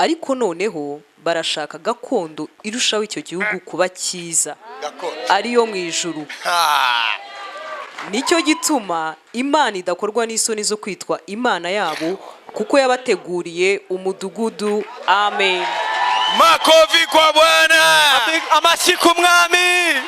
Ariko noneho barashaka gakondo irushaho icyo gihugu kuba cyiza, Gakondo. ariyo mu ijuru. Ha. Nicyo gituma Imana idakorwa n'isoni zo kwitwa Imana yabo, kuko yabateguriye umudugudu. Amen. Makofi kwa Bwana. Amashyi ku Mwami.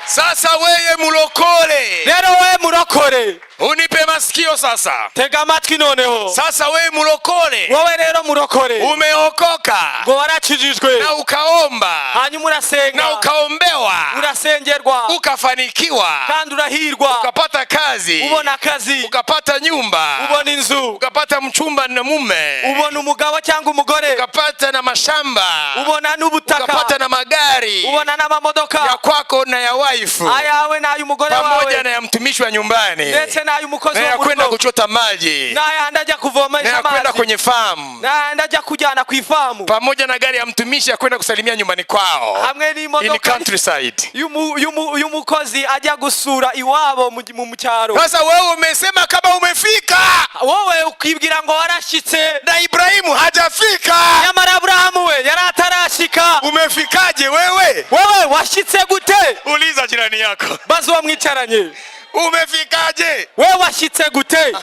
Sasa weye mulokole, Rero we murokore, unipe masikio sasa. Tega amatwi noneho. Sasa weye mulokole, Wowe rero murokore, umeokoka ngo warakijijwe, na ukaomba hanyuma urasenga, na ukaombewa, urasengerwa, ukafanikiwa, kandi urahirwa, ukapata kazi, ubona akazi, ukapata nyumba, ubona inzu, ukapata mchumba na mume, ubona umugabo cyangwa umugore, ukapata na mashamba, ubona n'ubutaka, ukapata na magari ubona n'amamodoka ya kwako na ya wife, ayawe n'ay'umugore pamoja wawe, na ya mtumishi wa nyumbani, ndetse n'ay'umukozi na wo ya mu kwenda rugo, kuchota maji, n'ayandi ajya na kuvomesha ya kwenda amazi, kwenye farm, n'ayandi ajya kujyana ku ifamu, pamoja na gari ya mtumishi ya kwenda kusalimia nyumbani kwao hamwe in n'imodoka countryside. y'umukozi ajya gusura iwabo mu cyaro. Sasa wewe umesema kama umefika, Wowe ukibwira ngo warashyitse, na Ibrahimu hajafika. Nyamara Aburahamu we yari atarashyika. Umefikaje wewe? Wowe washyitse gute? Uliza jirani yako, Baza uwo mwicaranye. Umefikaje? Wowe washyitse gute?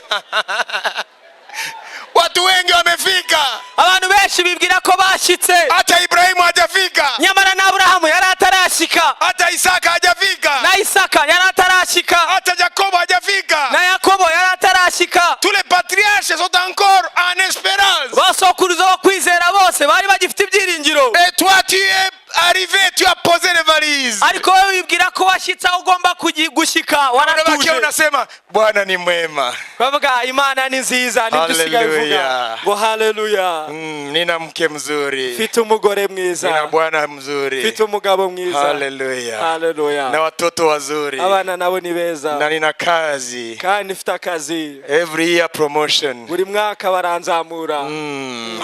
Watu wengi wamefika, Abantu benshi bibwira ko bashyitse, hata Ibrahimu hajafika, nyamara na Aburahamu yari atarashyika, hata Isaka hajafika, na Isaka yari atarashyika, hata Jakobo hajafika. Na Yakobo yari atarashyika. Tous les patriarches sont encore en espérance. Basokuruza bo kwizera bose bari bagifite ibyiringiro. Et toi, tu es arrivé, tu as posé les valises. Ariko wowe wibwira ko washyitse aho ugomba gushyika, Unabakia waratuje. unasema, Bwana ni mwema. Bavuga Imana ni nziza, nibyo usigaye uvuga. Haleluya. Ngo haleluya. Nina mke mzuri, Mfite umugore mwiza, nina bwana mzuri. Mfite umugabo mwiza. Haleluya. Haleluya. Na watoto wazuri, Abana nabo ni beza, na nina kazi. Kandi mfite akazi. Every year promotion. Buri mwaka baranzamura.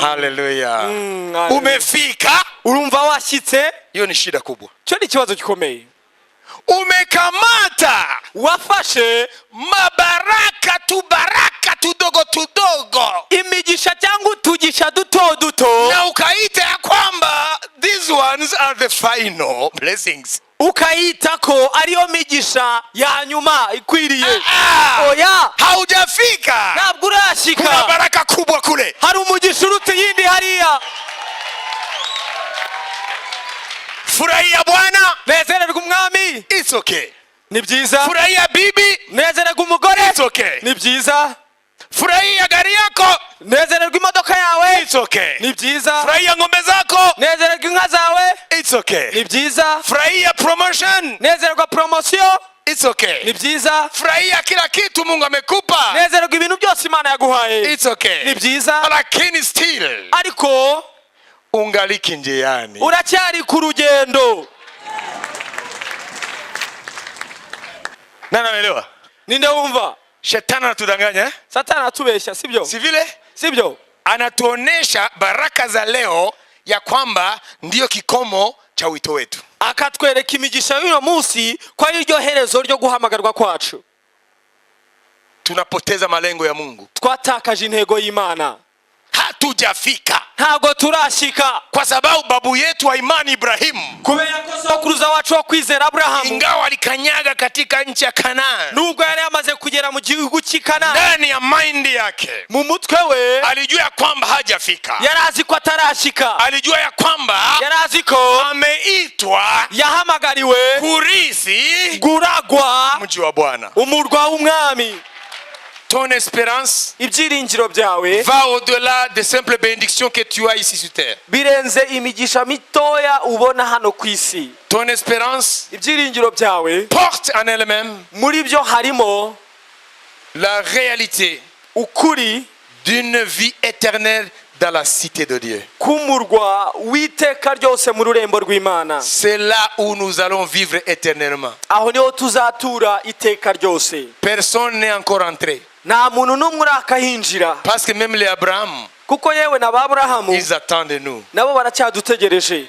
Haleluya. Haleluya. Umefika? Urumva washyitse? Hiyo ni shida kubwa. Cyo ni ikibazo gikomeye. Umekamata Wafashe mabaraka tu baraka tudogo tudogo imigisha cyangwa utugisha duto duto, na ukaita ya kwamba these ones are the final blessings. Ukayita ko ariyo migisha ya nyuma ikwiriye. Ah, Oya. haujafika. Ntabwo urashyika. Kuna baraka kubwa kule. Hari umugisha uruta iyindi hariya. Furahia Bwana, Nezererwa Umwami, it's okay. ni byiza. Furahia bibi, Nezererwa umugore, it's okay. ni byiza. Furahia gari yako, Nezererwa imodoka yawe, it's okay. ni byiza. Furahia ng'ombe zako, Nezererwa inka zawe, it's okay. ni byiza. Furahia promotion, Nezererwa promotion, it's okay. ni byiza. Furahia kila kitu Mungu amekupa, Nezererwa ibintu byose Imana yaguhaye, it's okay. ni byiza. Lakini still Ariko ungaliki njiani. Uracyari ku rugendo. Nani anaelewa? Ninde wumva? Shetani anatudanganya, eh? Satani aratubeshya, sibyo? Si vile? Sibyo? Anatuonesha baraka za leo ya kwamba ndiyo kikomo cha wito wetu. Akatwereka imigisha y'uno munsi ko ari ryo herezo ryo guhamagarwa kwacu. Tunapoteza malengo ya Mungu. Twatakaje intego y'Imana. Hatujafika Ntabwo turashyika, kwa sababu babu yetu wa imani Ibrahimu, kubera ko sokuruza wacu wo kwizera Aburahamu, ingawa alikanyaga katika nchi ya Kanaan, nubwo yari yamaze kugera mu gihugu cy'i Kanani, ndani ya mind yake mu mutwe we alijua ya kwamba hajafika. Yari azi ko atarashyika. Alijua ya kwamba Yari azi ko ameitwa yahamagariwe kurisi kuragwa mji wa Bwana. Umurwa w'Umwami. Ton espérance Ibyiringiro byawe va au-delà des simples bénédictions que tu as ici sur terre. Birenze imigisha mitoya ubona hano ku isi. Ton espérance Ibyiringiro byawe porte en elle-même muri byo harimo la réalité ukuri d'une vie éternelle dans la cité de Dieu. K'umurwa w'iteka ryose mu rurembo rw'Imana. C'est là où nous allons vivre éternellement. Aho niho tuzatura iteka ryose. Personne n'est encore entré. Nta muntu n'umwe urakahinjira. Parce que même les Abraham, Kuko yewe na ba Aburahamu ils attendent de nous. Nabo baracyadutegereje.